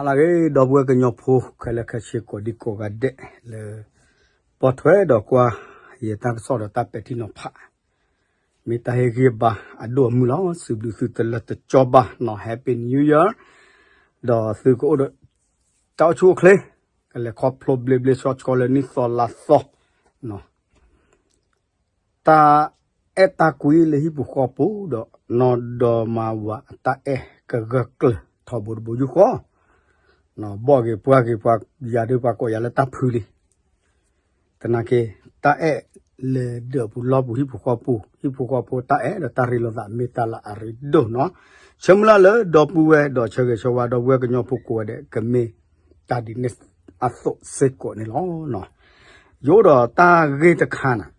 ပၢ်ဂ့ၤ ဒီပုၢ်ဝဲၢ်ကညီဖိ ခဲလၢာ်ခဲဆ့ ကိးဒံကိးဂၤဒဲးလၢ ပိာ်ထွဲဒီးကွၢ် ယတၢ်ကစီၣ်ဒီးတၢ်ပဲာ်ထံနီၤဖး မ့ၢ်တၢ်ဟ့ၣ်ဂံၢ်ဘါအဒိၣ်အမုၢ်လီၤ. စံးဘျုးသုတလၢတကၠီဘၣ်နီၤ Happy New Year ဒီးသုကအိၣ်ဒီး တၢ်အိၣ်ဆူၣ်အိၣ်ချ့ ကလဲၤခီဖျိဘျ့ဘျ့ဆှီဆှီလၢနံၣ်သီလါသီ တၢ်အဲၣ်တၢ်ကွံလၢဟံၣ်ပူၤဃီပူၤဒီး နီၢ်ဒီမါဝၤအတၢ်အဲၣ်ကဂၢၢ်ကျၢၤထီဘိတဘိယူၢ်ဃီ ဘီၣ်ဂ့ၤပှၢ်ဂ့ၤပှၤ ယၤဒုးပှၤကိးယၤလၢတၢ်ဖုလံ. သနာ်က့ တၢ်အဲၣ်လဲၤဒၢးပူၤလီၢ်ပူၤဟံၣ်ပူၤဃီပူၤ ဟံၣ်ပူၤဃီဖိတၢ်အဲၣ်ဒီးတၢ်ရ့လိာ်သးမ့ၢ်တၢ်လၢအရ့ဒိၣ်နီၤ. ဆၢမုၢ်လၢ်လၢဒီပုၢ်ဝဲၢ်ဒီးဆၢဂ့ၤဆၢဝါဒီပုၢ်ဝဲၢ်ကညီဖိကိးဂၤဒဲး ကမ့ၢ်တၢ်ဒ်န့ၣ်အသိးစ့ၢ်ကီးန့ၣ်လီၤ. ယအိၣ်ဒီးတၢ်ဂ့ၢ်တခါန့ၣ်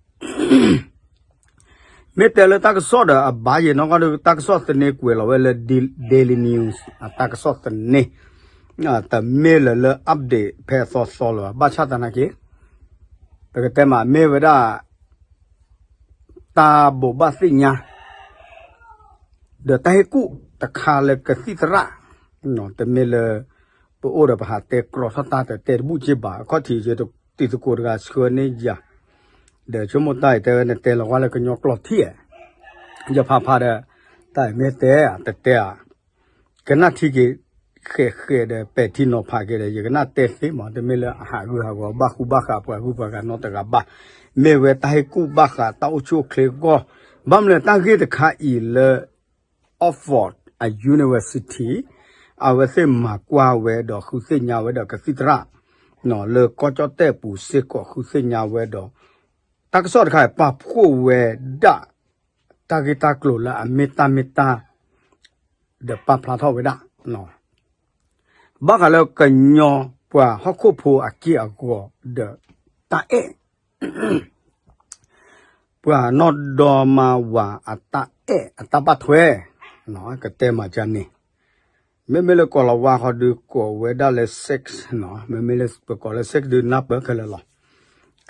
မ့ၢ်တဲလၢတၢ်ကစီၣ်ဒီးအဘၣ်ယဲၢ်နီၢ်ကီၢ်ဒီး တၢ်ကစီၣ်သန့ကွဲးလီၤဝဲလၢ Daily News အတၢ်ကစီၣ်သန့ တမ့ၢ်လၢၤလၢ update ဖဲအသီသီလၢၤဘၣ် ဘၣ်ဆၣ်သနာ်က့ ပကတဲမးမ့ၢ်ဝဲဒၣ် တၢ်ဘိးဘၣ်သ့ၣ်ညါ ဒီးတၢ်ဟ့ၣ်ကူၣ်တခါလၢကသံၣ်သရၣ် တမ့ၢ်လၢ ပအိၣ်ဒီးပဟးတဲကြီထီၣ်တၢ်တတဲတဘူၣ်က့ဘၣ် အခီၣ်ထံးယဲ တံၤသကိးတဂၤဆှၢန့ၢ်ယၤ ဒီးဆိကမိၣ်တၢ်အံၤတဲဝဲနတဲလီၤဝါလၢကညီကျိာ်ထံၣ်ဧါ ယဖးဖးဒီး တၢ်အံၤမ့ၢ်တဲဧါ တတဲဧါ ကနၣ်ထံက့ၤ ဃဲးဃဲးဒီးပဲာ်ထံနီၤဖးက့ၤဒီး ယကနၣ်တဲသ့မး တမ့ၢ်လၢအဟးဂုာ်ဟးဂီၤဘၣ်ဃူဘၣ်ဃးပှၤဂုၤပှၤဂၤနီတဂၤဘၣ် မ့ၢ်ဝဲတၢ်ဟ့ၣ်ကူၣ်ဘၣ်ဃးတၢ်အိၣ်ဆူၣ်အိၣ်ချ့အဂီၢ် ဘၣ်မနုၤတၢ်ဂ့ၢ်တခါအံၤလၢ Oxford အ University အဝဲသ့ၣ်မၤကွၢ်ဝဲဒီးဃုသ့ၣ်ညါဝဲဒီးကသံၣ်သရၣ် လၢကီၢ်ကၠီၣ်တဲၣ်ပူၤစ့ၢ်ကီးဃုသ့ၣ်ညါဝဲဒီး တၢ်ကစီၣ်တခါအံၤပာ်ဖှိၣ်ဝဲဒၣ် တၢ်ဂ့ၢ်တၢ်ကျိၤလၢအမ့ၢ်တၢ်မ့ၢ်တၢ် ဒီးပာ်ဖျါထီၣ်ဝဲဒၣ် ဘၣ်ဃးလၢကညီပှၤဟီၣ်ခိၣ်ဖိအက့ၢ်အဂီၤဒီးတၢ်အဲၣ် ပှၤနီၢ်ဒီမါဝၤအတၢ်အဲၣ်အတၢ်ဘၣ်ထွဲ ကတဲမးကန့ၣ် မ့မ့ၢ်လၢကိၤလၤဝါဃီဒုးကိးဝဲဒၣ်လၢ sex နီၤ မ့မ့ၢ်လၢပကိးလၢ sex ဒုးနၢ်ပၢၢ်ခဲလၢာ်လီၤ.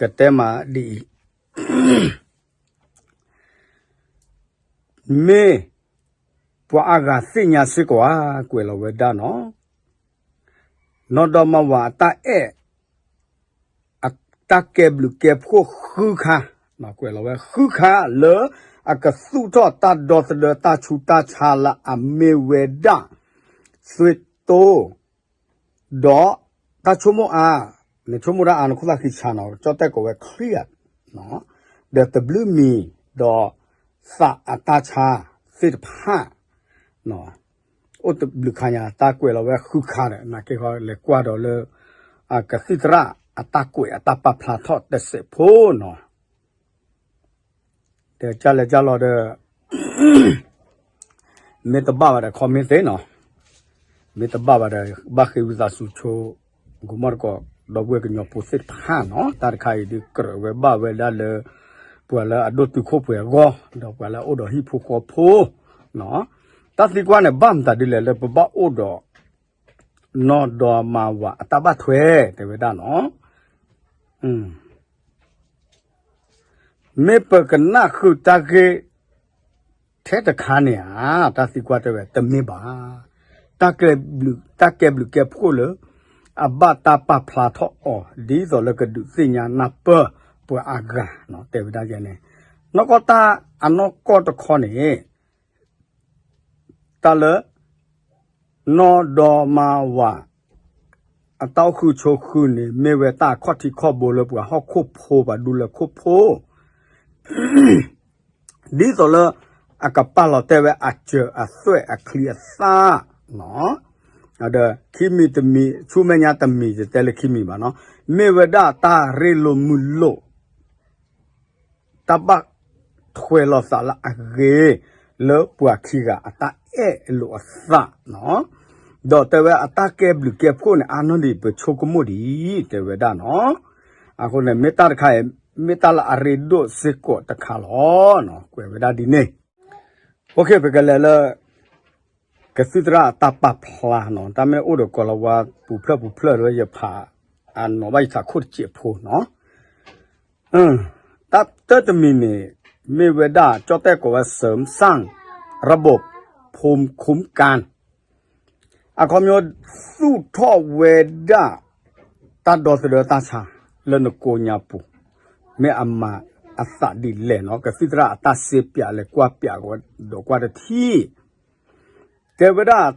ကတဲမးဒ်အံၤ မ့ၢ်ပှၤအါဂၤသ့ၣ်ညါစ့ၢ်ကီးဧါ ကွဲးလီၤဝဲဒၣ်နီၤ နီၢ်ဒီမါဝၤအတၢ်အဲၣ် အတၢ်ကဲဘျုးကဲဖှိၣ်ဃုခါ ကွဲးလီၤဝဲဃုခါလၢ အကသူၣ်ထီၣ်တၢ်ဒီသဒၢတၢ်ဆူးတၢ်ဆါလၢအမ့ၢ်ဝဲဒၣ် သွ့တိ ဒီးတၢ်ဆိကမိၣ်အါ နဆိကမိၣ်တၢ်အါ နခိၣ်သၣ်ဃံဆါနီၤ ကၠီၣ်တဲၣ်ကိးဝဲ clear ဒီးတဘျုးမံၤ ဒီးသးအတၢ်ဆါသ့ၣ်တဖၣ် အိၣ်တဘျုးခါညါ တၢ်ကွဲးလီၤဝဲဃုခါဒီး နာ်က့ဃီလဲၤကွၢ်ဒီးလၢ ကသံၣ်သရၣ်အတၢ်ကွဲးအတၢ်ပာ်ဖျါထီၣ်တစဲးဖိနီၤ ဒီးကလဲၤကလီၤဒီး မ့ၢ်တဘၣ်ဘၣ်ဒီး comment သ့နီၤ မ့ၢ်တဘၣ်ဘၣ်ဒီး ဘၣ်ဃ့ဝံသးစူၤဆိ ကမီၣ်တကိး ဒီပုၢ်ဝဲၢ်ကညီဖိသ့ၣ်တဖၣ်နီၤ တၢ်တခါအံၤဒုးကြၢးဝဲဘၣ်ဝဲဒၣ်လၢ ပှၤလၢအဒိၣ်တုာ်ခိၣ်ပှဲၤအဂီၢ် ဒီးပှၤလၢအအိၣ်ဒီးဟံၣ်ဖိဃီဖိ တၢ်သံကွၢ်န့ၣ် ဘၣ်မတၤဒ်လဲၣ်လၢပဘၣ်အိၣ်ဒီး နီၢ်ဒီမါဝၤအတၢ်ဘၣ်ထွဲ တဲဝဲဒၣ်နီၤ မ့ၢ်ပကနၣ်ဃုာ်တၢ်ဂ့ၢ် ထဲတခါန့ၣ်ဧါ တၢ်သံကွၢ်တဲဝဲ တမ့ၢ်ဘၣ် တၢ်ကဲဘျုးကဲဖှိၣ်လၢ အဘၣ်တၢ်ပာ်ဖျါထီၣ်အီၤ ဒ်သိးလၢကဒုးသ့ၣ်ညါနၢ်ပၢၢ်ပှၤအါဂၤ တဲဝဲဒၣ်န့ၣ် နီၢ်ကီၢ်တၢ်အနီၢ်ကီၢ်တခီန့ၣ် တၢ်လၢ နီၢ်ဒီမါဝၤ အတၢ်အိၣ်ဃုာ်ဆိးဃုာ်န့ၣ် မ့ၢ်ဝဲတၢ်အခီၣ်ထံးခီၣ်ဘိလၢပှၤဟီၣ်ခိၣ်ဖိပှၤဒူလၢခိၣ်ဖိ ဒ်သိးလၢ အကပာ်လီၤတဲာ်ဝဲအစၢၤအသွဲၣ်အချံအသၣ် ဒီးခံမံၤတမံၤ ဆူမဲာ်ညါတမံၤ ယတဲလၢခံမံၤဘၣ်နီၤ မ့ၢ်ဝဲဒၣ်တၢ်ရ့လိာ်မုာ်လိာ် တၢ်ဘၣ်ထွဲလိာ်သးလၢအဂ့ၤ လၢပှၤခံဂၤအတၢ်အဲၣ်လိာ်အသးနီၤ ဒီးတဲဝဲအတၢ်ကဲဘျုးကဲဖှိၣ်န့ၣ် အါနီၢ်ဒံးပဆိကမိၣ်ဒံး တဲဝဲဒၣ်နီၤ အဃိန့ၣ် မ့ၢ်တၢ်တခါအံၤ မ့ၢ်တၢ်လၢအရ့ဒိၣ်စ့ၢ်ကီးတခါလီၤ ကွဲးဝဲဒၣ်ဒ်န့ၣ် ပကလဲၤလၢ ကသံၣ်သရၣ်အတၢ်ပာ်ဖျါနီၤ တၢ်မ့ၢ်အိၣ်ဒီးကိၤလၤဝါပူၤဖျၢၣ်ပူၤဖျၢၣ်လၢယဖး အနီၢ်ဘၣ်ယထးခိၣ်တစဲးဖိနီၤ တၢ်တၢတမံၤန့ၣ် မ့ၢ်ဝဲဒၣ် ကၠီၣ်တဲၣ်ကိးဝဲ เสริมสร้างระบบภูมิคุ้มกัน အ အခီပညီ သူၣ်ထီၣ်ဝဲဒၣ် တၢ်ဒီသဒၢတၢ်ဆါ လၢနကိးညါပူၤ မ့ၢ်အမၤအသးဒ်လဲၣ်နီၤ, ကသံၣ်သရၣ်အတၢ်စ့ပၠးလဲၤကွၢ်ပၠးကဝဲဒီးကွၢ်တထံၣ် တဲဝဲဒၣ်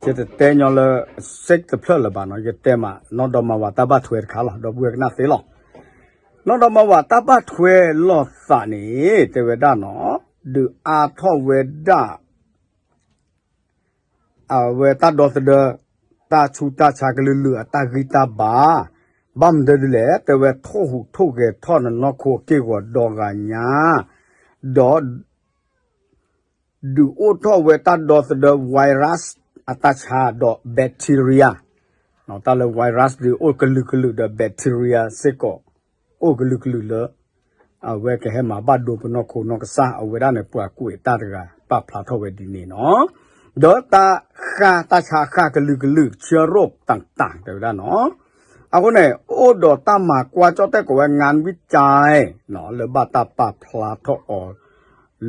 ယတတဲညီလၢ စ့ၢ်တဖျၢၣ်လၢၤဘၣ်နီၤ, ယတဲမး နီၢ်ဒီမါဝၤတၢ်ဘၣ်ထွဲတခါလီၤ, ဒီပုၢ်ဝဲၢ်ကနၣ်သ့လီၤ. နီၢ်ဒီမါဝၤတၢ်ဘၣ်ထွဲလိာ်သးန့ၣ် တဲဝဲဒၣ်နီၤ, ဒုးအါထီၣ်ဝဲဒၣ် အဝဲတၢ်ဒီသဒၢ တၢ်ဆူးတၢ်ဆါကလုာ်ကလုာ်အတၢ်ဂံၢ်တၢ်ဘါ, ဘၣ်မနုၤဒ်လဲၣ် တဲဝဲထိၣ်ဟူးထိၣ်ဂဲၤထီၣ်နနီၢ်ခိအက့ၢ်အဂီၤဒီဂၤညါ, ဒီး ဒုးအိၣ်ထီၣ်ဝဲတၢ်ဒီသဒၢ virus အတၢ်ဆါဒီး bacteria, တၢ်လၢ virus ဒုးအိၣ်ကလုာ်ကလုာ်ဒီး bacteria စ့ၢ်ကီး အိၣ်ကလုာ်ကလုာ်လၢ အဝဲကဟဲမၤဘၣ်ဒိပနီၢ်ခိနီၢ်ကစၢ် အဝဲဒၣ်န့ၣ် ပှၤကွဲးတၢ်တဂၤ ပာ်ဖျါထီၣ်ဝဲဒ်န့ၣ်နီၤ, ဒီးတၢ်ဃၢ်တၢ်ဆါဃၢ်ကလုာ်ကလုာ် ဆၢရိၣ်တၢ်တၢ် တဲဝဲဒၣ်နီၤ, အဃိန့ၣ် အိၣ်ဒီးတၢ်မၤကွၢ်ကၠီၣ်တဲၣ်ကိးဝဲ ငါဝံၣ်ကၠဲ လၢဘၣ်တၢ်ပာ်ဖျါထီၣ်အီၤ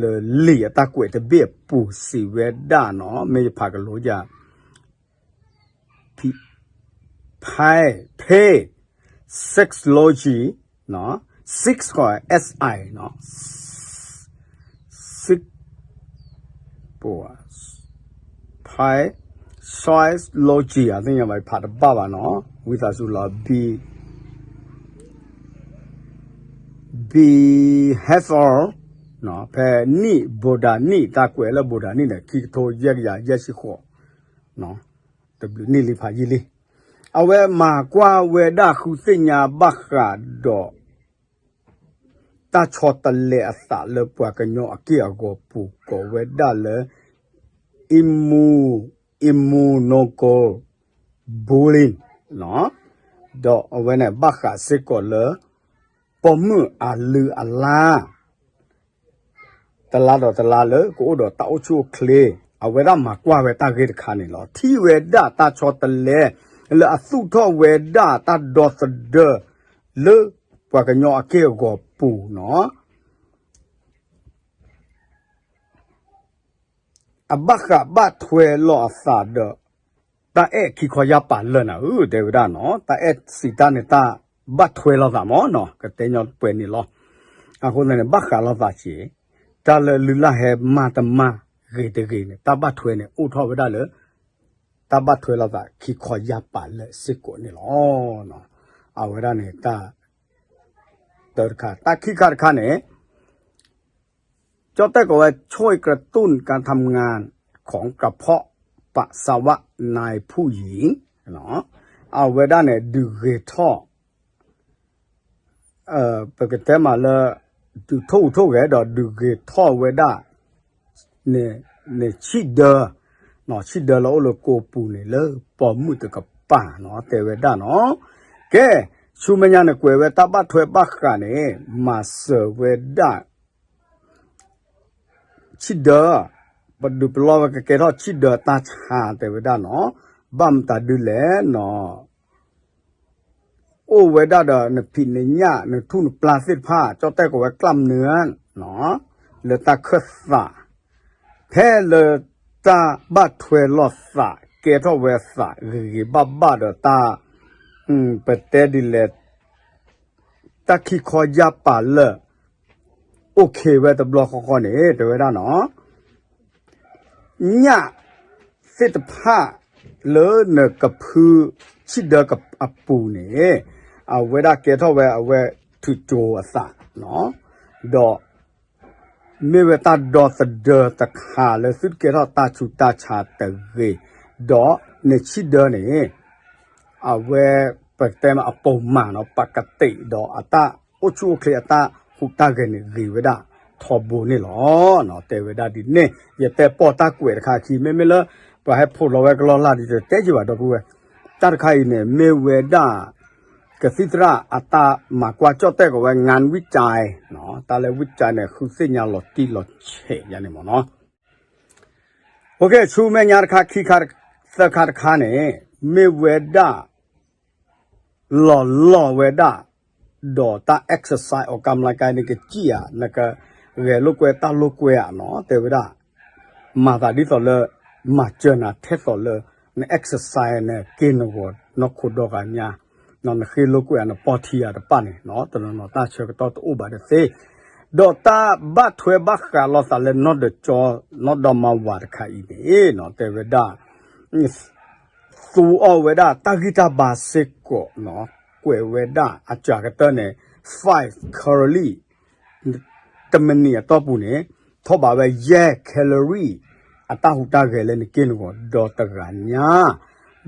လၢလံာ်အတၢ်ကွဲးတဘ့ၣ်အပူၤစံးဝဲဒၣ်နီၤ, မ့ၢ်ယဖးကလိယၤ ဖဲ sexology, six ကီး si, six, ဖဲ sexology အသ့ၣ်ညါဘၣ် ဖးတဘၣ်ဘၣ်နီၤ, ဝံသးစူၤလီၤ B, behavior ဖဲနံၣ် ဘိဒၤနံၣ် တၢ်ကွဲးလၢဘိဒၤနံၣ်န့ၣ် ခံကထိယဲၢ်ကယၤယဲၢ်ဆံဃိး တဘျုးနံၣ်လံဖးယံာ်လံ, အဝဲမၤကွၢ်ဝဲဒၣ်ဃုသ့ၣ်ညါဘၣ်ဃးဒီး တၢ်ဆီတလဲအသးလၢပှၤကညီအက့ၢ်အဂီၤပူၤကိးဝဲဒၣ်လၢ immu, immunological bullying ဒီးအဝဲန့ၣ်ဘၣ်ဃးစ့ၢ်ကီးလၢ ပိာ်မုၣ်အလုၢ်အလၢ် တလါဒီးတလါလၢကအိၣ်ဒီးတၢ်အိၣ်ဆူၣ်အိၣ်ချ့, အဝဲဒၣ်မၤကွၢ်ဝဲတၢ်ဂ့ၢ်တခါန့ၣ်လီၤ. ထံၣ်ဝဲဒၣ်တၢ်ဆီတလဲ လၢအသူၣ်ထီၣ်ဝဲဒၣ်တၢ်ဒီသဒၢ လၢပှၤကညီအက့ၢ်အဂီၤပူၤနီၤ အဘၣ်ဃးဘၣ်ထွဲလိာ်အသးဒီး တၢ်အဲၣ်ခံခီယၢ်ပာ်လၢာ်နၤဧၢ တဲဝဲဒၣ်နီၤ, တၢ်အဲၣ်စံးတၢ်န့ၣ် တၢ်ဘၣ်ထွဲလိာ်သးမ့ၢ်နီၤ, ကတဲညီပှဲၤန့ၣ်လီၤ. အဃိသတးန့ၣ် ဘၣ်ဃးလိာ်သးက့ၤ တၢ်လၢလုၢ်လၢ်ဟဲမၤတမၤဂ့ၤတဂ့ၤန့ၣ် တၢ်ဘၣ်ထွဲန့ၣ် အိၣ်ထီၣ်ဝဲဒၣ်လၢ တၢ်ဘၣ်ထွဲလိာ်သးခံခီယၢ်ပာ်လၢာ်စ့ၢ်ကီးန့ၣ်လီၤ. အဝဲဒၣ်န့ၣ် တၢ် တၢတခါ, တၢ်ခံခါတခါန့ၣ် ကၠီၣ်တဲၣ်ကိးဝဲ ช่วยกระตุ้นการทำงานของกระเพาะปัสสาวะในผู้หญิง အဝဲဒၣ်န့ၣ် ဒုးဂ့ၤထီၣ် ပကတဲမးလၢ ဒုးထိၣ်ဟူးထိၣ်ဂဲၤဒီး ဒုးဂ့ၤထီၣ်ဝဲဒၣ် န့ၣ် ဆံၣ်ဒၢ, ဆံၣ်ဒၢလၢအိၣ်လၢကိးပူၤန့ၣ် လၢပိာ်မုၣ်တကပၤနီၤ တဲဝဲဒၣ်နီၤ. ကဲ, ဆူမဲာ်ညါန့ၣ် ကွဲးဝဲတၢ်ဘၣ်ထွဲဘၣ်ဃးန့ၣ် မၤစၢၤဝဲဒၣ် ဆံၣ်ဒၢ, ပဒုးပလီၢ်ဝဲကကဲထီၣ်ဆံၣ်ဒၢတၢ်ဆါ တဲဝဲဒၣ်နီၤ. ဘၣ်မတၤဒုလဲၣ်နီၤ အိၣ်ဝဲဒၣ်ဒီးနဖံးနညၣ် နထူၣ်နပျၢ်သ့ၣ်တဖၣ် ကၠီၣ်တဲၣ်ကိးဝဲ กล้ามเนื้อ လၢတၢ်ခၢၣ်သး ဖဲလၢတၢ်ဘၣ်ထွဲလိာ်သး ကဲထီၣ်ဝဲသးဂ့ၤဂ့ၤဘၣ်ဘၣ်ဒီးတၢ် ပတဲဒ်လဲၣ် တၢ်ခံခီယၢ်ပာ်လၢာ် အိၣ်ခ့ဝဲတဘျီဃီဃီန့ၣ် တဲဝဲဒၣ်နီၤ ညၣ်သ့ၣ်တဖၣ်လၢနကဖုဆံၣ်ဒၢအပူၤန့ၣ် အဝဲဒၣ်ကဲထီၣ်ဝဲအဝဲထုးကၠိအသးနီၤ ဒီး မ့ၢ်ဝဲတၢ်ဒီသဒၢတခါလၢသုတကဲထီၣ်တၢ်ဆူးတၢ်ဆါတဂ့ၤ, ဒီးနဆံၣ်ဒၢန့ၣ် အဝဲပတဲမးအပိာ်မၤနီၤ ပကတ့ၢ်ဒီးအတၢ်အိၣ်ဆူၣ်အိၣ်ချ့အတၢ်ဟူးတၢ်ဂဲၤန့ၣ်ဂ့ၤဝဲဒၣ်ထီဘိန့ၣ်လီၤ. တဲဝဲဒၣ်ဒ်န့ၣ် ယတဲပိာ်တၢ်ကွဲးတခါအခံ မ့မ့ၢ်လၢ ပှၤဟဲဖိးလီၤဝဲကလီလၢ်ဒ်တဲက့ၤဘၣ်ဒီပုၢ်ဝဲၢ် တၢ်တခါအံၤန့ၣ် မ့ၢ်ဝဲဒၣ် ကသံၣ်သရၣ်အတၢ်မၤကွၢ်ကၠီၣ်တဲၣ်ကိးဝဲ งานวิจัย တၢ်လၢ วิจัย န့ၣ် ဃုသ့ၣ်ညါလီၤတံၢ်လီၤဆဲးယါန့ၣ်မ့ၢ်နီၤ. ဆူမဲာ်ညါတခါခံခါသၢခါတခါန့ၣ် မ့ၢ်ဝဲဒၣ် လီၤလီၢ်ဝဲဒၣ် ဒီးတၢ် exercise အီၤကမျၢကါန့ၣ် ကစံၣ်ဧါ နကဂဲၤလိာ်ကွဲတၢ်လိာ်ကွဲဧါနီၤ တဲဝဲဒၣ် မၤသးဒ်သိးလၢ မၤစၢၤနၤထဲသိးလၢ န exercise နက့ၢ်နဂီၤနီၢ်ခိဒီဂၤညါ, နဃ့လိာ်ကွဲနပီၢ်ထံဂၤတဖၣ်န့ၣ် တနီၤနီၤတၢ်ဆၢကတီၢ်တအိၣ်ဘၣ်ဒီးသ့, ဒီးတၢ်ဘၣ်ထွဲဘၣ်ဃးလိာ်သးလၢနီၢ်ဒီးကၠီ နီၢ်ဒီမါဝၤတခါအံၤန့ၣ် တဲဝဲဒၣ် သူအီၣ်ဝဲဒၣ်တၢ်ဂံၢ်တၢ်ဘါစ့ၢ်ကီး, ကွဲးဝဲဒၣ်အစှၤကတၢၢ်န့ၣ် five calorie တမံးနံးအတီၢ်ပူၤန့ၣ် ထီၣ်ဘးဝဲယဲၢ် calorie အတၢ်ဟူးတၢ်ဂဲၤလၢနက့ၢ်နဂီၤဒီတဂၤညါ,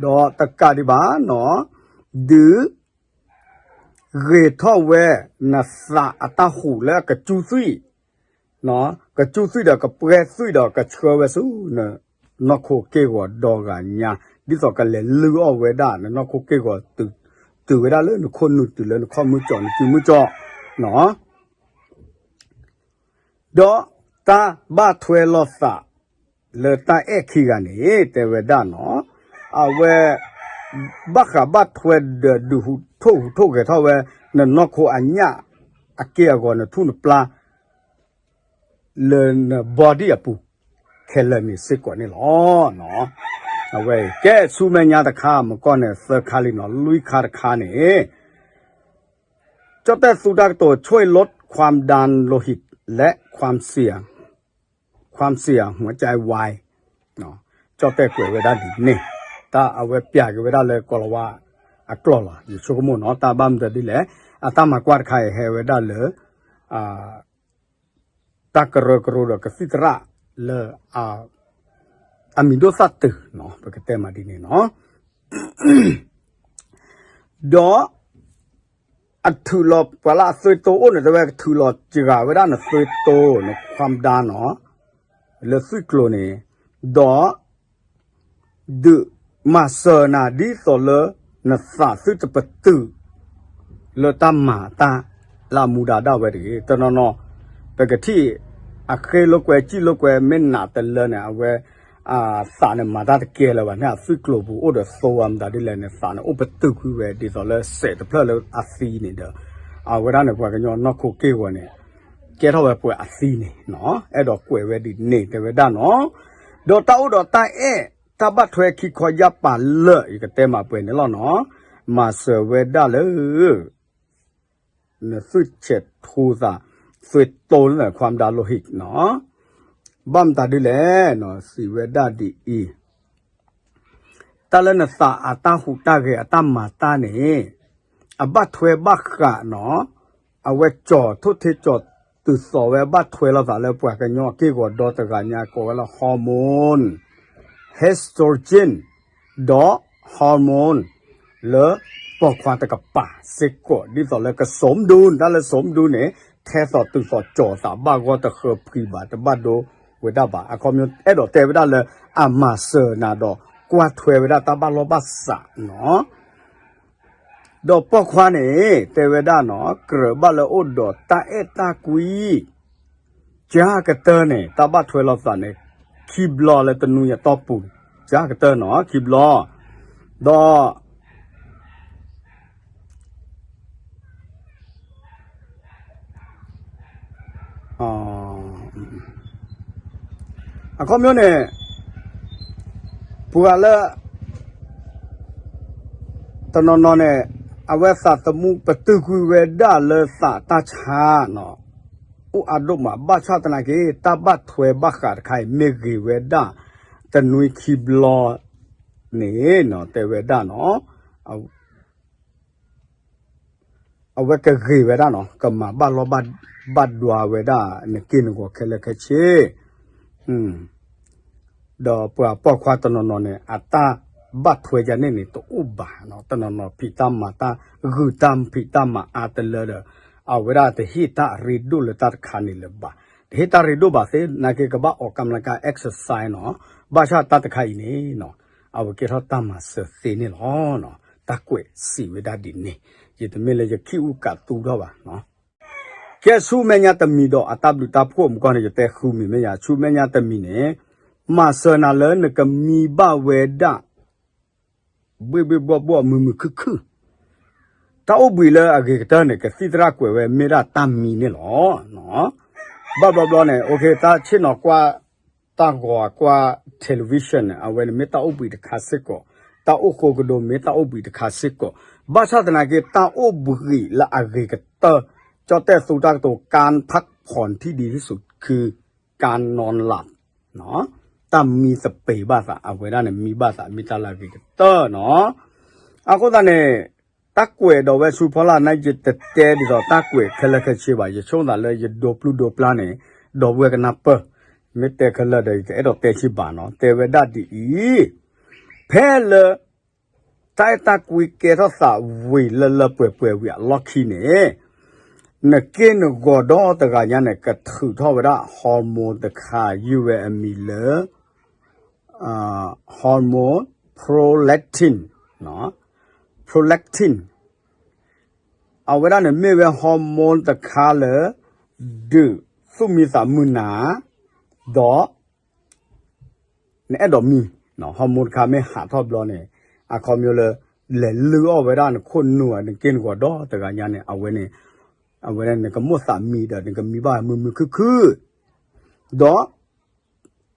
ဒီးတကးဒံးဘၣ်နီၤ, ဒုး ဂ့ၤထီၣ်ဝဲနသးအတၢ်ဟူးလၢအကစူသွံၣ်, ကစူသွံၣ်ဒီးကပှဲၤသွံၣ်ဒီးကဆှၢဝဲဆူနနီၢ်ခိက့ၢ်ဂီၤဒီဂၤညါ, ဒ်သိးကလဲၤလုၢ်အီၣ်ဝဲဒၣ် နနီၢ်ခိက့ၢ်ဂီၤတုၤဝဲဒၣ်လၢနခိၣ်နူာ်တုၤလၢနခီၣ်မုၢ်ကၠီ နစုမုၢ်ကၠီနီၤ ဒီးတၢ်ဘၣ်ထွဲလိာ်သးလၢတၢ်အဲၣ်ခံဂၤန့ၣ် တဲဝဲဒၣ်နီၤ, အဝဲ ဘၣ်ဃးဘၣ်ထွဲဒီးဒုးဟူးထိၣ်ဟူးထိၣ်ဂဲၤထီၣ်ဝဲ နနီၢ်ခိအညၣ်အက့ၢ်အဂီၤ နထူၣ်နပျၢ် လၢန body အပူၤ ခဲလၢာ်န့ၣ်စ့ၢ်ကီးန့ၣ်လီၤ. အဝဲအံၤ ကဲဆူမဲာ်ညါတခါ မကီၢ်န့ၣ်သၢခါလံနီၤ လွံၢ်ခါတခါန့ၣ် ကၠီၣ်တဲၣ်သူတၢ်ကတိၤ ช่วยลดความดันโลหิตและความเสี่ยง ความเสี่ยงหัวใจวาย ကၠီၣ်တဲၣ်ကွဲးဝဲဒၣ်ဒ်န့ၣ်, တၢ်အဝဲပျးက့ၤဝဲဒၣ်လၢကိၤလၤဝါအကျိာ်လီၤ. ယဆိကမိၣ်နီၤ တၢ်ဘၣ်မတၤဒ်လဲၣ် အတၢ်မၤကွၢ်တခါအံၤဟဲဝဲဒၣ်လၢ တၢ်ကရၢကရိဒီးကသံၣ်သရၣ်လၢ အမံၤဒိၣ်သၣ်တုၤနီၤ ပကတဲမးဒ်န့ၣ်နီၤ ဒီး အထုးလီၤပှၤလၢအသွ့တိအိၣ်န့ၣ် တဲဝဲကထုးလီၤစှၤဝဲဒၣ်နသွ့တိ နခွၣ်ဒါနီၤ လၢသွံၣ်ကျိၤန့ၣ် ဒီး ဒုးမၤစၢၤနၤဒ်သိးလၢ နသးသုတပတုာ် လၢတၢ်မၤတၢ်လၢအမူဒါဒၣ်ဝဲတဂ့ၤ. တနီၤနီၤ ပကထံၣ် အဃ့လိာ်ကွဲစံၣ်လိာ်ကွဲမ့ၢ်နးတလၢန့ၣ် အဝဲ သးန့ၣ်မၤတၢ်တကဲလၢၤဘၣ်န့ၣ် အသွံၣ်ကျိၤပူၤအိၣ်ဒီးသိဝဲမတၤဒ်လဲၣ်န့ၣ် သးန့ၣ်အိၣ်ပတုာ်ကွံာ်ဝဲဒ်သိးလၢစဲးတဖျၢၣ်လၢအသံန့ၣ်ဒီး အဝဲဒၣ်န့ၣ် ပှၤကညီနီၢ်ခိက့ၢ်ဂီၤန့ၣ် ကဲထီၣ်ဝဲပှၤအသံန့ၣ်နီၤ အဲၣ်ဒိးကွဲးဝဲဒ်န့ၣ်တဲဝဲဒၣ်နီၤ ဒီးတၢ်အိၣ်ဒီးတၢ်အဲၣ် တၢ်ဘၣ်ထွဲခံခီယၢ်ပၤလၢာ် ယကတဲမးပှဲၤန့ၣ်လီၤနီၤ မၤစၢၤဝဲဒၣ်လၢ နသွံၣ်ဆဲးထူသး သွ့တိလၢခွၣ်ဒါလိဟံၣ်နီၤ ဘၣ်မတၤဒ်လဲၣ်နီၤ စံးဝဲဒၣ်ဒ်အံၤ တၢ်လၢနသးအတၢ်ဟူးတၢ်ဂဲၤအတၢ်မၤတၢ်န့ၣ် အဘၣ်ထွဲဘၣ်ဃးနီၤ အဝဲကၠီၤထိၣ်ထ့ကၠီၤတုၤသိးဝဲဘၣ်ထွဲလိာ်သးလၢပှၤကညီအက့ၢ်ဂီၤဒီတဂၤညါကိးဝဲလၢ hormone, estrogen ဒီး hormone လၢပိာ်ခွါတကပၤစ့ၢ်ကီး ဒ်သိးလၢကစိမဒူ တၢ်လၢစိမဒူန့ၣ် ထဲသိးတုၤသိးကၠီၤသးဘၣ်ဂီၢ်တဃၢဖှံဘၣ် တဘၣ်ဒိဝဲဒၣ်ဘၣ် အခီပညီအဲၣ်ဒိးတဲဝဲဒၣ်လၢ အမၤစၢၤနၤဒီးကွၢ်ထွဲဝဲဒၣ်တၢ်ဘၣ်လီၢ်ဘၣ်စးနီၤ ဒီးပိာ်ခွါန့ၣ် တဲဝဲဒၣ်နီၤ ကြၢးဘၣ်လၢအိၣ်ဒီးတၢ်အဲၣ်တၢ်ကွံ စှၤကတၢၢ်န့ၣ် တၢ်ဘၣ်ထွဲလိာ်သးန့ၣ် ခံဘျီလၢတနွံအတီၢ်ပူၤ စှၤကတၢၢ်နီၤ ခံဘျီ ဒီး အခီပညီန့ၣ် ပှၤလၢ တနီၤနီၤန့ၣ် အဝဲသးသမူပတုာ်ကွံာ်ဝဲဒၣ်လၢသးတၢ်ဆါနီၤ အိၣ်အါဒိၣ်မး ဘၣ်ဆၣ်သနာ်က့ တၢ်ဘၣ်ထွဲဘၣ်ဃးတခါအံၤ မ့ၢ်ဂ့ၤဝဲဒၣ် တနွံခံဘျီန့ၣ်နီၤ တဲဝဲဒၣ်နီၤ အဝဲကဂ့ၤဝဲဒၣ်နီၤ ကမၤဘၣ်လီၢ်ဘၣ်ဒွါဝဲဒၣ် နက့ၢ်နဂီၤခဲလၢာ်ခဲဆ့ ဒီးပှၤပိာ်ခွါတနီၤနီၤန့ၣ် အတၢ်ဘၣ်ထွဲယၤန့ၣ်န့ၣ် တအိၣ်ဘၣ်နီၤ တနီၤနီၤဖံးတၢ်မၤတၢ်ဂုၤတၢ်ဖံးတၢ်မၤအါတလၢဒီး အဝဲဒၣ်တဟ့ၣ်တၢ်ရ့ဒိၣ်လၢတၢ်တခါန့ၣ်လၢၤဘၣ် တဟ့ၣ်တၢ်ရ့ဒိၣ်ဘၣ်သ့ နာ်က့ကဘၣ်အီၣ်ကၣ်မလကၣ် exercise နီၤ ဘၣ်ဆၣ်တၢ်တခါအံၤန့ၣ်နီၤ အဝဲကဲထီၣ်တၢ်မၤစၢၤသ့န့ၣ်လီၤ. တၢ်ကွဲးစံးဝဲဒၣ်ဒ်န့ၣ် ယတမ့ၢ်လၢယခံးအူကးသူထီၣ်ဘၣ် ကဲဆူမဲာ်ညါတမံၤဒီးအတၢ်ဘျုးတၢ်ဖှိၣ်မူကီၢ်န့ၣ် ယတဲဃုမံၤမဲာ်ညါ ဆူမဲာ်ညါတမံၤန့ၣ် မၤစၢၤနၤလၢနကမံဘၣ်ဝဲဒၣ် ဘှ့ၣ်ဘှ့ၣ်ဘှီၣ်ဘှီၣ်မုာ်မုာ်ခုၣ်ခုၣ် တၢ်အိၣ်ဘှံးလၢအဂ့ၤကတၢၢ်န့ၣ် ကသံၣ်သရၣ်ကွဲးဝဲမ့ၢ်ဒၣ်တၢ်မံန့ၣ်လီၤ. ဘၣ်ဘျီဘျီန့ၣ် တၢ်ဆ့ၣ်နီၤကွၢ် တၢ်ဂီၤအကွၢ် television န့ၣ် အဝဲန့ၣ်မ့ၢ်တၢ်အိၣ်ဘှံးတခါစ့ၢ်ကီး, တၢ်အိၣ်ဃိကဒိမ့ၢ်တၢ်အိၣ်ဘှံးတခါစ့ၢ်ကီး, ဘၣ်ဆၣ်သနာ်က့ တၢ်အိၣ်ဘှံးလၢအဂ့ၤကတၢၢ် ကၠီၣ်တဲၣ်သူတၢ်ကတိၤ การพักผ่อนที่ดีที่สุดคือการนอนหลับ တၢ်မံသပ့ၤဘၣ်သး အဝဲဒၣ်န့ၣ် မံဘၣ်သးမ့ၢ်တၢ်လၢအဂ့ၤကတၢၢ်နီၤ. အဃိသတးန့ၣ် တၢ်ကွဲးဒီးဝဲဆူဖီလာ်န့ၣ် ယတတဲဒ်သိးတၢ်ကွဲးခဲလၢာ်ခဲဆ့ဘၣ်, ယဆိကမိၣ်သးလၢယဒိပျုၢ်ဒိပျၢ်န့ၣ် ဒီပုၢ်ဝဲၢ်ကနၢ်ပၢၢ်, မ့ၢ်တဲခဲလၢာ်ဒီး ယတအဲၣ်ဒိးတဲဆံးဘၣ်နီၤ, တဲဝဲဒၣ်ဒ်အံၤ, ဖဲလၢ တၢ်အဲၣ်တၢ်ကွံကဲထီၣ်သးဝံၤလၢလၢပှဲၤပှဲၤဝံၤအလီၢ်ခံန့ၣ်, နက့ၢ်နဂီၤဒီတဂၤညါန့ၣ် ကထုးထီၣ်ဝဲဒၣ် hormone တခါ ယုၢ်ဝဲအမံၤလၢ hormone prolactin, prolactin အဝဲဒၣ်န့ၣ်မ့ၢ်ဝဲ hormone တခါလၢ ဒုးသူၣ်မံသးမုာ်နၤ, ဒီး နအဲၣ်ဒိးမံ, hormone တခါမ့ၢ်ဟးထီၣ်ဘျီန့ၣ် အခီပညီလၢ လဲၤလုၢ်အီၣ်ဝဲဒၣ်နခိၣ်နူာ် နက့ၢ်နဂီၤဒီတဂၤညါန့ၣ် အဝဲန့ၣ် အဝဲန့ၣ်နကမိၣ်သးမံဒီး နကမံဘၣ်မုာ်မုာ်ခုၣ်ခုၣ်, ဒီး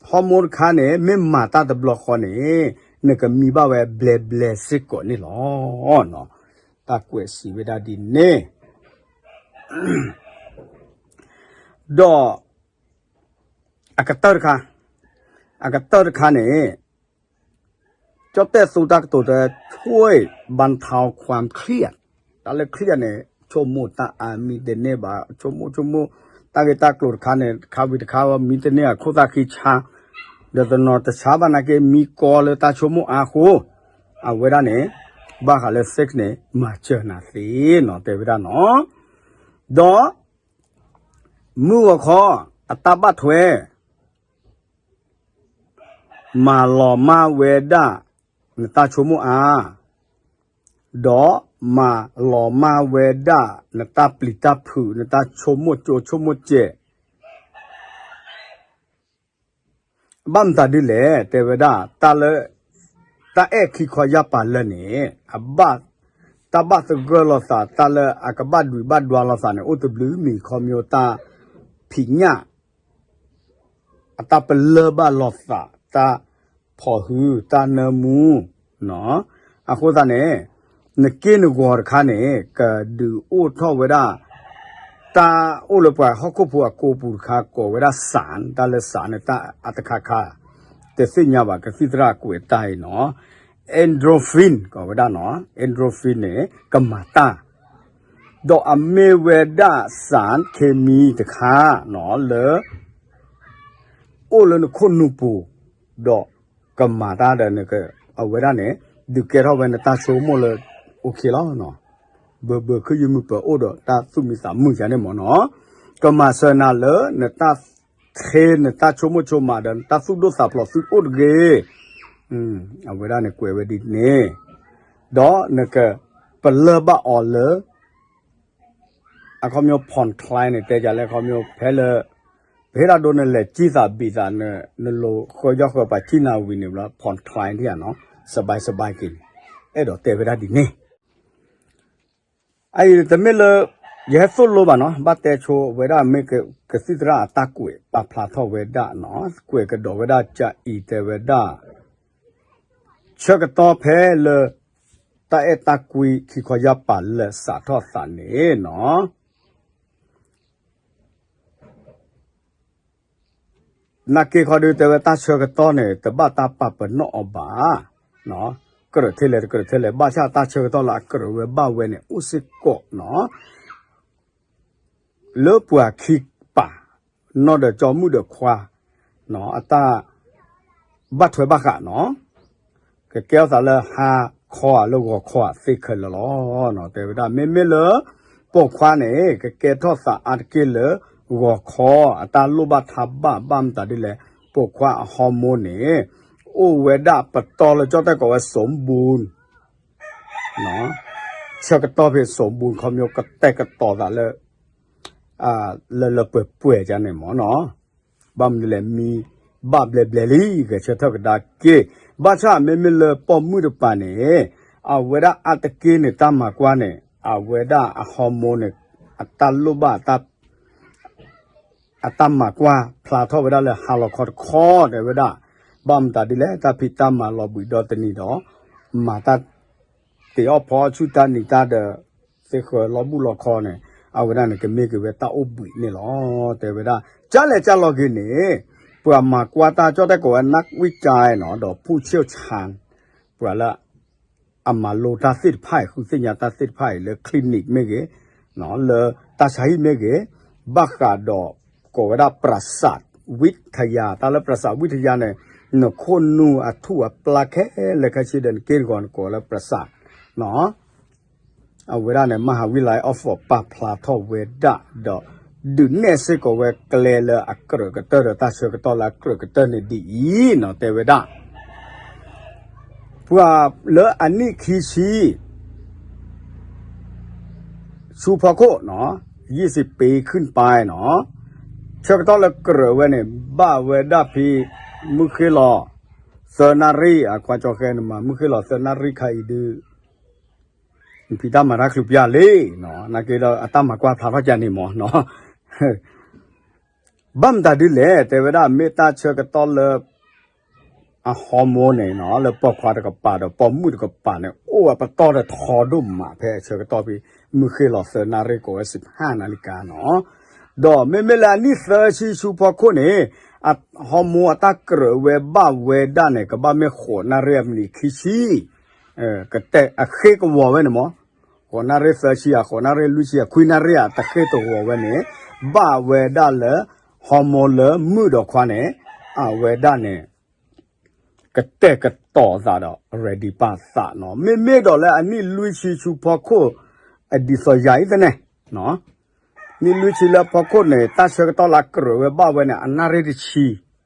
hormone တခါန့ၣ် မ့ၢ်မၤတၢ်တဘျီဃီန့ၣ် နကမံဘၣ်ဝဲဘျဲဘျဲစ့ၢ်ကီးန့ၣ်လီၤ. တၢ်ကွဲးစံးဝဲဒၣ်ဒ်န့ၣ် ဒီး အကတၢၢ်တခါ, အကတၢၢ်တခါန့ၣ် ကၠီၣ်တဲၣ်သူတၢ်ကတိၤတဲ ช่วยบรรเทาความเครียด, တၢ်လၢ เครียด န့ၣ် ဆိကမိၣ်တၢ်အါ မံတန့ၢ်ဘၣ် ဆိကမိၣ်ဆိကမိၣ် တၢ်ဂ့ၢ်တၢ်ကျိၤတခါန့ၣ် တခါဝံၤတခါ မံတန့ၢ်အခိၣ်သၣ်ခံဆါ, ဒီးတနီၤတဆါဘၣ်နာ်က့ မံကီလၢတၢ်ဆိကမိၣ်အါအဃိ, အဝဲဒၣ်န့ၣ် ဘၣ်ဃးလၢ sex န့ၣ် မၤစၢၤနၤသ့နီၤ တဲဝဲဒၣ်နီၤ, ဒီး မုၢ်ဂီၤခီ အတၢ်ဘၣ်ထွဲ မၤလီၤမၢ်ဝဲဒၣ် နတၢ်ဆိကမိၣ်အါ, ဒီးမၤလီၤမၢ်ဝဲဒၣ် နတၢ်ပျံၤတၢ်ဖုး နတၢ်ဆိကမိၣ်ကၠိဆိကမိၣ်စဲး ဘၣ်မတၤဒ်လဲၣ် တဲဝဲဒၣ် တၢ်လၢ တၢ်အဲၣ်ခံခီယၢ်ပၤလၢာ်န့ၣ် အဘၣ် တၢ်ဘၣ်သဂၢၢ်လိာ်သး တၢ်လၢအကဘၣ်ဒွံးဘၣ်ဒွါလိာ်သးန့ၣ် အိၣ်တဘျုးမံၤ ခီဖျိတၢ်ဖံးညၣ် အတၢ်ပလၢၢ်ဘၣ်လိာ်သး တၢ်ဖီၣ်ဟု တၢ်နၢမူ အဃိသတးန့ၣ် နက့ၢ်နဂီၤတခါန့ၣ် ကဒုးအိၣ်ထီၣ်ဝဲဒၣ် တၢ်အိၣ်လၢပှၤဟီၣ်ခိၣ်ဖိအကိာ်ပူၤတခါ ကိးဝဲဒၣ် စၣ် တၢ်လၢ စၣ် န့ၣ် တၢ်အတခါခါ တသ့ၣ်ညါဘၣ် ကသံၣ်သရၣ်ကွဲးတၢ်အံၤနီၤ endorphin ကိးဝဲဒၣ်နီၤ endorphin န့ၣ် ကမၤတၢ် ဒီးအမ့ၢ်ဝဲဒၣ် စၣ် เคมี တခါနီၤ လၢ အိၣ်လၢနခိၣ်နူာ်ပူၤ ဒီးကမၤတၢ်ဒီး အဝဲဒၣ်န့ၣ် ဒုးကဲထီၣ်ဝဲနတၢ်ဆိကမိၣ်လၢ okay လီၤ. ဘၢဘၢခုၣ်ယုၢ်မုၢ်ပၢၤအိၣ်ဒီး တၢ်သူၣ်မံသးမုာ်ယၤန့ၣ်မ့ၢ်နီၤ ကမၤစၢၤနၤလၢနတၢ် ခဲနတၢ်ဆိကမိၣ်ဆိကမးဒီး နတၢ်သူၣ်ဒိၣ်သးဖျိးသုအိၣ်တဂ့ၤ. အဝဲဒၣ်န့ၣ်ကွဲးဝဲဒ်န့ၣ် ဒီးနကပလၢၢ်ဘၣ်အီၤလၢ အခီပညီ ผ่อนคลาย န့ၣ် တဲယၤလၢအခီပညီ ဖဲလၢ ပဟ့ၣ်တၢ်ဒိနလဲၤစံၢ်သးဘံၣ်သး နလိၤဃၢယီၢ်ဃၢပှၤစံၢ်နၤဝံၤန့ၣ်ဘျီ ผ่อนคลาย ထံၣ်ဧါနီၤ စဘဲစဘဲက့ၤန့ၣ် အဲၣ်ဒိးတဲဝဲဒၣ်ဒ်န့ၣ် အအံၤတမ့ၢ်လၢ ယဟဲသိၣ်လိဘၣ်နီၤ ဘၣ်တဲဆိဝဲဒၣ်မ့ၢ်ကသံၣ်သရၣ်အတၢ်ကွဲးပာ်ဖျါထီၣ်ဝဲဒၣ်နီၤ ကွဲးကဒီးဝဲဒၣ်ကအံၤတဲဝဲဒၣ် ဆၢကတီၢ်ဖဲလၢ တၢ်အဲၣ်တၢ်ကွံခံခီယၢ်ပၤလၢာ်စးထီၣ်သးန့ၣ်နီၤ နာ်က့ခီဒုးတဲဝဲတၢ်ဆၢကတီၢ်န့ၣ် တဘၣ်တၢ်ပာ်ပနီၣ်အီၤဘၣ်, ကြၢးထဲလဲၣ်တကြၢးထဲလဲၣ် ဘၣ်ဆၣ်တၢ်ဆၢကတီၢ်လၢအကြၢးဝဲဘၣ်ဝဲန့ၣ် အိၣ်စ့ၢ်ကီးနီၤ လၢပှၤခံပာ် နီၢ်ဒီးကၠီမုၣ်ဒီးခွါ အတၢ်ဘၣ်ထွဲဘၣ်ဃးနီၤ ကကဲထီၣ်သးလၢဟါခီဧါလၢဂီၤခီဧါသ့ခဲလၢာ်လီၤ. တဲဝဲဒၣ် မ့မ့ၢ်လၢ ပိာ်ခွါန့ၣ် ကကဲထီၣ်သးအါတက့ၢ်လၢ ဂီၤခီ အတၢ်လိၣ်ဘၣ်ထးဘၣ်ဘၣ်မတၤဒ်လဲၣ် ပိာ်ခွါအ hormone န့ၣ် အိၣ်ဝဲဒၣ်ပတီၢ်လၢကၠီၣ်တဲၣ်ကိးဝဲ สมบูรณ์ ဆၢကတီၢ်ဖဲ สมบูรณ์ ခီပညီကတဲာ်ကတီၤသးလၢ လၢလၢပှဲၤပှဲၤကန့ၣ်မ့ၢ်နီၤ ဘၣ်မနုၤလဲၣ် မံဘၣ်ဘျဲဘျဲလံ ဂဲၤဆၢထၢၣ်ကဒါက့ၤ ဘၣ်ဆၣ်မ့မ့ၢ်လၢပိာ်မုၣ်တပၤန့ၣ် အဝဲဒၣ်အါတက့ၢ်န့ၣ် တၢ်မၤကွၢ်န့ၣ် အဝဲဒၣ်အ hormone န့ၣ် အတၢ်လိၣ်ဘၣ်တၢ် အတၢ်မၤကွၢ်ဖျါထီၣ်ဝဲဒၣ်လၢဟါလီၤခီတခီ တဲဝဲဒၣ်, ဘၣ်မတၤဒ်လဲၣ် တၢ်ဖံးတၢ်မၤလီၤဘှံးဒီတနံၤဒီး မၤတၢ် တ့ၢ်အီၣ်ဖီအီၣ်ဆူၣ်တၢ်နံၤတၢ်ဒီး သ့ဃၢၤလီၤဘူၣ်လီၤခီန့ၣ် အဝဲဒၣ်န့ၣ် ကမ့ၢ်က့ၤဝဲတၢ်အိၣ်ဘှံးန့ၣ်လီၤ. တဲဝဲဒၣ် ကၢ်လဲၣ်ကၢ်လီၤက့ၤန့ၣ် ပှၤမၤကွၢ်တၢ်ကၠီၣ်တဲၣ်ကိးဝဲ နၢ်ဝံၣ်ကၠါနီၤ ဒီးဖူၣ်ဆ့ၣ်ဆၣ် ပှၤလၢ အမၤလိတၢ်သ့ၣ်တဖၣ်အံၤ ဃုသ့ၣ်ညါတၢ်သ့ၣ်တဖၣ်အံၤ လၢ clinic မ့ၢ်ဂ့ၤ, လၢတၢ်ဆါဟံၣ်မ့ၢ်ဂ့ၤ, ဘၣ်ဃးဒီး ကိးဝဲဒၣ် ပြၢးစးဝံထယါ တၢ်လၢပြၢးစးဝံထယါန့ၣ် နခိၣ်နူာ်အထူၣ်အပျၢ်ခဲလၢာ်ခဲဆ့ဒီး နက့ၢ်တဂီၤန့ၣ် ကိးဝဲလၢပြၢးစး အဝဲဒၣ်န့ၣ် မဟးဝံလါအီၣ်ဖီၣ်ပာ်ဖျါထီၣ်ဝဲဒၣ်ဒီး ဒုးနဲၣ်စ့ၢ်ကီးဝဲကျဲလၢအကြၢးကတၢၢ်ဒီး တၢ်ဆၢကတီၢ်လၢအကြၢးကတၢၢ်န့ၣ်ဒ်အံၤနီၤ တဲဝဲဒၣ် ပှၤလၢအနံၣ်ခံဆံ ဆူဖီခိၣ်နီၤ ယ့ၣ်စံးပ့ၤခုၣ်ပၢ်နီၤ ဆၢကတီၢ်လၢကြၢးဝဲန့ၣ် ဘၣ်ဝဲဒၣ်ဖဲ မုၢ်ဃ့ၢ်လီၤ သၢနၣ်ရံၣ် အခွါကၠီဃဲန့ၣ်မး မုၢ်ဃ့ၢ်လီၤသၢနၣ်ရံၣ်ခါအံၤဒုး နဖံးတၢ်မၤတၢ်ချုးပျၢ်လံနီၤ နာ်က့ဒီးအတၢ်မၤကွၢ်ဖျါထီၣ်ကန့ၣ်မးနီၤ ဘၣ်မတၤဒ်လဲၣ် တဲဝဲဒၣ် မ့ၢ်တၢ်ဆၢကတီၢ်လၢ အhormoneန့ၣ်နီၤ လၢပိာ်ခွါတကပၤဒီးပိာ်မုၣ်တကပၤန့ၣ် အိၣ်ဝဲပတီၢ်တထီဒိၣ်မး ဖဲအဆၢကတီၢ်ဖဲ မုၢ်ဃ့ၢ်လီၤသၢနၣ်ရံၣ်ကိးဝဲ စံးဖၣ်နၣ်ရံၣ်ကါနီၤ ဒီးမ့မ့ၢ်လၢအနံၣ်သၢဆံဆူဖီခိၣ်န့ၣ် အhormoneအတၢ်ကြၢးဝဲဘၣ်ဝဲဒၣ်န့ၣ် ကဘၣ်မ့ၢ်ဃိးနၣ်ရံၣ်အမံးနံးခံဆံ ကတဲအဃ့ကဝီၤဝဲန့ၣ်မး ဃိးနၣ်ရံၣ်သၢဆံဧါ ဃိးနၣ်ရံၣ်လွံၢ်ဆံဧါ ခွံနၣ်ရံၣ်ဧါ တဃ့တဝီၤဝဲန့ၣ် ဘၣ်ဝဲဒၣ်လၢ hormoneလၢမုၣ်ဒီးခွါန့ၣ် အဝဲဒၣ်န့ၣ် ကတဲာ်ကတီၤသးဒီး ready ပာ်သးနီၤ မ့မ့ၢ်ဒီးလၢအနံၣ်လွံၢ်ဆံဆူဖီခိၣ် အဒ်သိးယၤအံၤသ့ၣ်န့ၣ် နံၣ်လွံၢ်ဆံလၢဖီခိၣ်န့ၣ် တၢ်ဆၢကတီၢ်လၢအကြၢးဝဲဘၣ်ဝဲန့ၣ် အနၣ်ရံၣ်တဆံ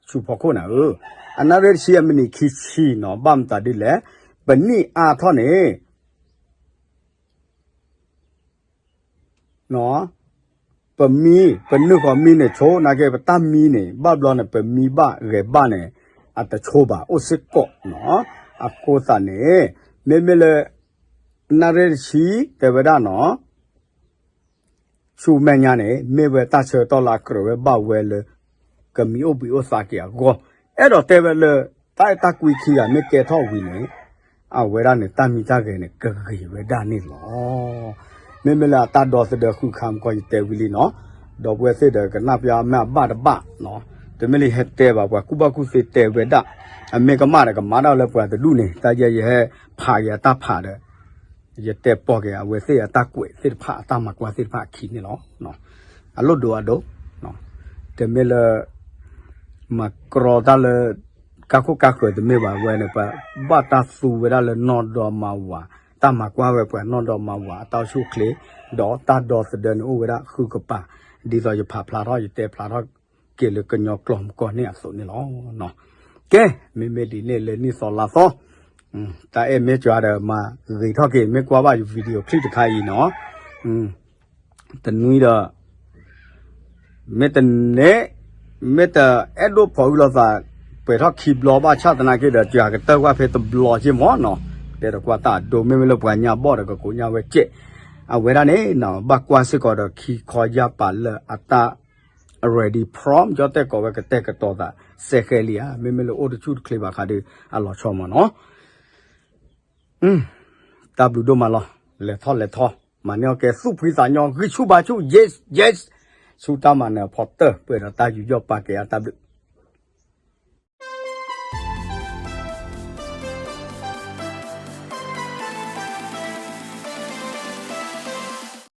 ဆူဖီခိၣ်န့ၣ်ဧၢ, အနၣ်ရံၣ်တဆံအမံးနံးခံဆံနီၤ ဘၣ်မတၤဒ်လဲၣ်, ပနံၣ်အါထီၣ်န့ၣ် ပမံ ပနုာ်ဃီမံန့ၣ်ဆိ နာ်က့ပတၢ်မံန့ၣ် ဘၣ်ဘျီန့ၣ် ပမံဘၣ်ဂဲၤဘၣ်န့ၣ် အတဆိဘၣ် အိၣ်စ့ၢ်ကီးနီၤ, အဃိသတးန့ၣ် မ့မ့ၢ်လၢ နၣ်ရံၣ်တဆံ တဲဝဲဒၣ်နီၤ ဆူမဲာ်ညါန့ၣ် မ့ၢ်ဝဲတၢ်ဆၢကတီၢ်လၢအကြၢးဝဲဘၣ်ဝဲလၢ ကမံအိၣ်ဘှံးအိၣ်သါက့ၤအဂီၢ်, အဲၣ်ဒိးတဲဝဲလၢ တၢ်အဲၣ်တၢ်ကွံခံဂၤမ့ၢ်ကဲထီၣ်ဝံၤန့ၣ် အဝဲဒၣ်န့ၣ် တၢ်မံတၢ်ဂဲၤန့ၣ် ကဂ့ၤဝဲဒၣ်န့ၣ်လီၤ. မ့မ့ၢ်လၢအတၢ်ဒီသဒၢဃုခါမကီၢ် ယတဲဝံၤလံနီၤ, ဒီပုၢ်ဝဲၢ်သ့ၣ်ဒီးကနၣ်ပျၢ်မ့ၢ်အဘၣ်တဘၣ်နီၤ, တမ့ၢ်လၢယဟဲတဲဘၣ် ပှၤကူၣ်ဘၣ်ကူၣ်သ့တဲဝဲဒၣ်, အမ့ၢ်ကမၣ်ဒီးကမၤဒၣ်လၢပှၤတဒူၣ်န့ၣ် တၢ်ယဲယဟဲဖးက့ၤအတၢ်ဖးဒီး ယတဲပိာ်က့ၤအဝဲသ့ၣ်အတၢ်ကွဲးသ့ၣ်တဖၣ်အတၢ်မၤကွၢ်သ့ၣ်တဖၣ်အခံန့ၣ်လီၤ. အလိၣ်ဒိအဒိ, တမ့ၢ်လၢ မၤကြီတၢ်လၢ ကါခိၣ်ကါဃၢၤတမ့ၢ်ဘၣ်ဝဲန့ၣ် ပှၤဘၣ်တၢ်သူဝဲဒၣ်လၢနီၢ်ဒီမါဝၤ, တၢ်မၤကွၢ်ဝဲပှၤနီၢ်ဒီမါဝၤအတၢ်အိၣ်ဆူၣ်အိၣ်ချ့, ဒီးတၢ်ဒီသဒၢန့ၣ်အိၣ်ဝဲဒၣ်ဃုကပၤ, ဒ်သိးယဖးဖျါထီၣ်ယတဲဖျါထီၣ်က့ၤလၢကညီကျိာ်မကီၢ်န့ၣ်အသိးန့ၣ်လီၤ. ကဲ, မ့မ့ၢ်ဒ်န့ၣ်လၢနံၣ်သီလါသီ, တၢ်အဲၣ်မ့ၢ်ကၠွါဒီးမၤဂ့ၤထီၣ်က့ၤ မ့ၢ်ကွၢ်ဘၣ်ယ video clip တခါအံၤနီၤ, တနွံဒီး မ့ၢ်တန့ၢ်, မ့ၢ်တအဲၣ်ဒိးဖီၣ်အုၣ်လီၤသး ပှဲၤထီၣ်ခံဘျီဘၣ်ဆၣ်သနာ်က့ဒီး ကၠွါကတၢၢ်ကွၢ်ဖဲတဘျီက့မ့ၢ်နီၤ, တဲတကွၢ်တၢ်အဒိ မ့မ့ၢ်လၢပှၤညါဘီၣ်ဒီးကကိးညါဝဲကဲး, အဝဲဒၣ်န့ၣ် ဘၣ်ကွၢ်စ့ၢ်ကီးဒီးခံခီယၢ်ပာ်လၢအတၢ် ready prompt ကၠီၣ်တဲၣ်ကိးဝဲကတဲာ်ကတီၤသး စဲဃဲလံဧါ, မ့မ့ၢ်လၢအိၣ်တဆူၣ်တချ့ဘၣ်ဃးဒီး အလီၤဆီမ့ၢ်နီၤ တၢ်ဘျုးဒိၣ်မးလီၤ. လဲၤထီၣ်လဲၤထီၣ် မၤန့ၢ်အီၣ်ကဲ သူၣ်ဖှံသးညီ ဂံၢ်ဆူၣ်ဘါဆူၣ် yes yes, ဆူတၢ်မၤနၢၤအဖီတၢၢ် ပှဲၤဒီးတၢ်ယူးယီၣ်ပာ်ကဲအတၢ်ဘျုး